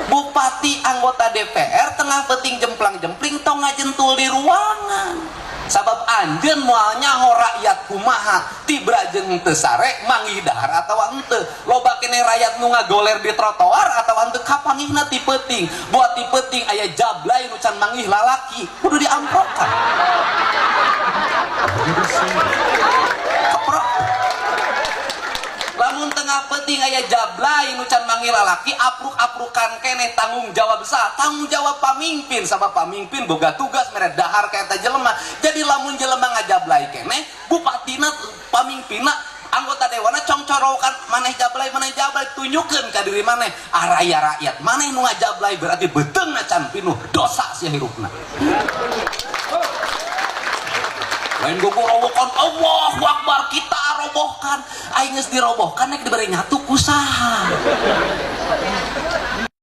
Bupati, anggota DPR tengah peuting jemplang-jempling, tong ngajentul di ruangan, sabab anjeun moal nyaho rakyat kumaha, tibra jeung teu sare, manggih dahar atawa henteu, loba keneh rakyat nu ngagoler di trotoar atawa henteu. Kapanggihna ti peuting. Buat ti peuting aya jablay nu can manggih lalaki, kudu diamprokan. Keprok. Lamun tengah peuting aya jablay nu can manggih lalaki, apruk-aprukan keneh. Tanggung jawab besar, tanggung jawab pamimpin, sabab pamimpin boga tugas mere dahar ka eta jelema. Jadi lamun jelema ngajablay keneh, bupatina, pamimpinna, anggota dewana congcorokan, "Maneh jablay, maneh jablay, tunjukkeun ka diri maneh." Araya rakyat, maneh nu ngajablay berarti beuteungna can pinuh dosa sia hirupna. Lain gogorowokan, "Allahu Akbar, kita robohkan." Aing geus dirobohkan, nek diberi nyatu ku saha?